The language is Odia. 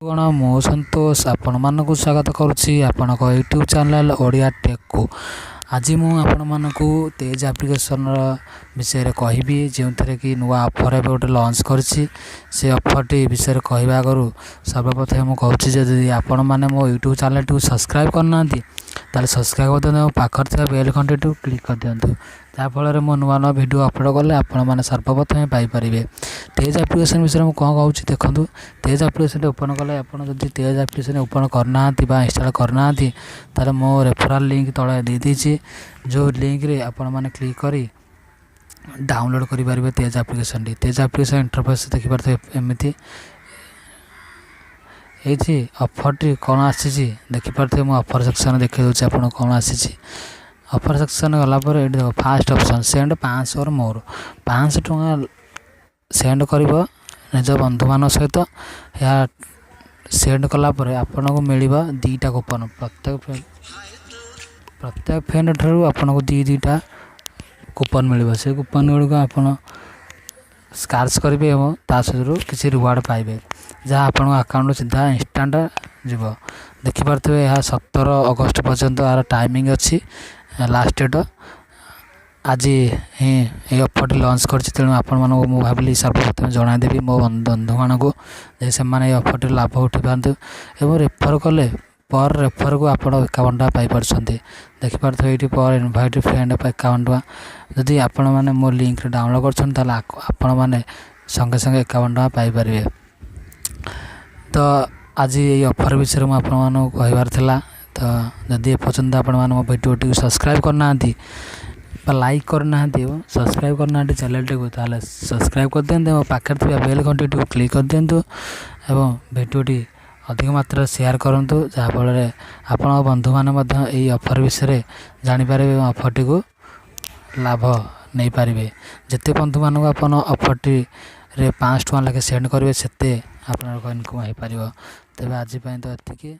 କଣ, ମୁଁ ସନ୍ତୋଷ ଆପଣମାନଙ୍କୁ ସ୍ୱାଗତ କରୁଛି ଆପଣଙ୍କ ୟୁଟ୍ୟୁବ୍ ଚ୍ୟାନେଲ୍ ଓଡ଼ିଆ ଟେକ୍କୁ। ଆଜି ମୁଁ ଆପଣମାନଙ୍କୁ ତେଜ୍ ଆପ୍ଲିକେସନ୍ର ବିଷୟରେ କହିବି, ଯେଉଁଥିରେ କି ନୂଆ ଅଫର୍ ଏବେ ଗୋଟେ ଲଞ୍ଚ କରିଛି। ସେ ଅଫର୍ଟି ବିଷୟରେ କହିବା ଆଗରୁ ସର୍ବପ୍ରଥମେ ମୁଁ କହୁଛି ଯେ ଯଦି ଆପଣମାନେ ମୋ ୟୁଟ୍ୟୁବ୍ ଚ୍ୟାନେଲ୍ଟିକୁ ସବସ୍କ୍ରାଇବ୍ କରିନାହାନ୍ତି, ତାହେଲେ ସବସ୍କ୍ରାଇବ୍ କରିଦିଅନ୍ତୁ ଏବଂ ପାଖରେ ଥିବା ବେଲ୍ ଘଣ୍ଟିଟିକୁ କ୍ଲିକ୍ କରିଦିଅନ୍ତୁ, ଯାହାଫଳରେ ମୁଁ ନୂଆ ନୂଆ ଭିଡ଼ିଓ ଅପଲୋଡ଼ କଲେ ଆପଣମାନେ ସର୍ବପ୍ରଥମେ ପାଇପାରିବେ। ତେଜ୍ ଆପ୍ଲିକେସନ୍ ବିଷୟରେ ମୁଁ କ'ଣ କହୁଛି ଦେଖନ୍ତୁ। ତେଜ୍ ଆପ୍ଲିକେସନ୍ଟି ଓପନ୍ କଲେ, ଆପଣ ଯଦି ତେଜ୍ ଆପ୍ଲିକେସନ୍ ଓପନ୍ କରିନାହାନ୍ତି ବା ଇନଷ୍ଟଲ୍ କରିନାହାନ୍ତି, ତାହେଲେ ମୋ ରେଫରାଲ୍ ଲିଙ୍କ୍ ତଳେ ଦେଇଦେଇଛି, ଯେଉଁ ଲିଙ୍କ୍ରେ ଆପଣମାନେ କ୍ଲିକ୍ କରି ଡାଉନଲୋଡ଼୍ କରିପାରିବେ ତେଜ୍ ଆପ୍ଲିକେସନ୍ଟି। ତେଜ୍ ଆପ୍ଲିକେସନ୍ ଇଣ୍ଟରଫେସ୍ ଦେଖିପାରୁଥିବେ ଏମିତି। ଏଇଠି ଅଫର୍ଟି କ'ଣ ଆସିଛି ଦେଖିପାରୁଥିବେ। ମୁଁ ଅଫର୍ ସେକ୍ସନ୍ ଦେଖାଇ ଦେଉଛି ଆପଣଙ୍କୁ କ'ଣ ଆସିଛି। ଅଫର୍ ସେକ୍ସନ୍ ଗଲା ପରେ ଏଇଠି ଦେଖ, ଫାଷ୍ଟ ଅପସନ୍ ସେଣ୍ଡ 500 ଅର୍ ମୋର୍। 500 ଟଙ୍କା ସେଣ୍ଡ କରିବ ନିଜ ବନ୍ଧୁମାନଙ୍କ ସହିତ। ଏହା ସେଣ୍ଡ କଲା ପରେ ଆପଣଙ୍କୁ ମିଳିବ 2ଟା କୁପନ୍। ପ୍ରତ୍ୟେକ ଫ୍ରେଣ୍ଡ ଠାରୁ ଆପଣଙ୍କୁ 2 2ଟା କୁପନ୍ ମିଳିବ। ସେ କୁପନ୍ ଗୁଡ଼ିକ ଆପଣ ସ୍କ୍ରାଚ୍ କରିବେ ଏବଂ ତା ସହିତରୁ କିଛି ରିୱାର୍ଡ଼ ପାଇବେ, ଯାହା ଆପଣଙ୍କ ଆକାଉଣ୍ଟରୁ ସିଧା ଇନଷ୍ଟାଣ୍ଟ ଯିବ। ଦେଖିପାରୁଥିବେ, ଏହା 17 ଅଗଷ୍ଟ ପର୍ଯ୍ୟନ୍ତ ଏହାର ଟାଇମିଂ ଅଛି। ଲାଷ୍ଟ ଡେଟ୍ ଆଜି ହିଁ ଏହି ଅଫର୍ଟି ଲଞ୍ଚ କରିଛି। ତେଣୁ ଆପଣମାନଙ୍କୁ ମୁଁ ଭାବିଲି ସର୍ବପ୍ରଥମେ ଜଣାଇଦେବି ମୋ ବନ୍ଧୁମାନଙ୍କୁ ଯେ ସେମାନେ ଏହି ଅଫର୍ଟିର ଲାଭ ଉଠାଇ ପାରନ୍ତୁ। ଏବଂ ରେଫର୍ କଲେ ପର୍ ରେଫର୍କୁ ଆପଣ 51 ଟଙ୍କା ପାଇପାରୁଛନ୍ତି। ଦେଖିପାରୁଥିବେ ଏଇଠି ପର୍ ଇନଭାଇଟ୍ ଫ୍ରେଣ୍ଡ 51 ଟଙ୍କା। ଯଦି ଆପଣମାନେ ମୋ ଲିଙ୍କରେ ଡାଉନଲୋଡ଼୍ କରୁଛନ୍ତି, ତାହେଲେ ଆପଣମାନେ ସଙ୍ଗେ ସଙ୍ଗେ 51 ଟଙ୍କା ପାଇପାରିବେ। ତ ଆଜି ଏଇ ଅଫର୍ ବିଷୟରେ ମୁଁ ଆପଣମାନଙ୍କୁ କହିବାର ଥିଲା। ତ ଯଦି ଏପର୍ଯ୍ୟନ୍ତ ଆପଣମାନେ ମୋ ଭିଡ଼ିଓଟିକୁ ସବସ୍କ୍ରାଇବ୍ କରିନାହାନ୍ତି ବା ଲାଇକ୍ କରିନାହାନ୍ତି ଏବଂ ସବସ୍କ୍ରାଇବ୍ କରିନାହାନ୍ତି ଚ୍ୟାନେଲ୍ଟିକୁ, ତାହେଲେ ସବସ୍କ୍ରାଇବ୍ କରିଦିଅନ୍ତୁ ଏବଂ ପାଖରେ ଥିବା ବେଲ୍ ଘଣ୍ଟିଟିକୁ କ୍ଲିକ୍ କରିଦିଅନ୍ତୁ ଏବଂ ଭିଡ଼ିଓଟି ଅଧିକ ମାତ୍ରାରେ ସେୟାର କରନ୍ତୁ, ଯାହାଫଳରେ ଆପଣଙ୍କ ବନ୍ଧୁମାନେ ମଧ୍ୟ ଏଇ ଅଫର୍ ବିଷୟରେ ଜାଣିପାରିବେ ଏବଂ ଅଫର୍ଟିକୁ ଲାଭ ନେଇପାରିବେ। ଯେତେ ବନ୍ଧୁମାନଙ୍କୁ ଆପଣ ଅଫର୍ଟିରେ 500 ଟଙ୍କା ଲେଖାଏଁ ସେଣ୍ଡ କରିବେ, ସେତେ ଆପଣଙ୍କ ଇନକମ୍ ହେଇପାରିବ। ତେବେ ଆଜି ପାଇଁ ତ ଏତିକି।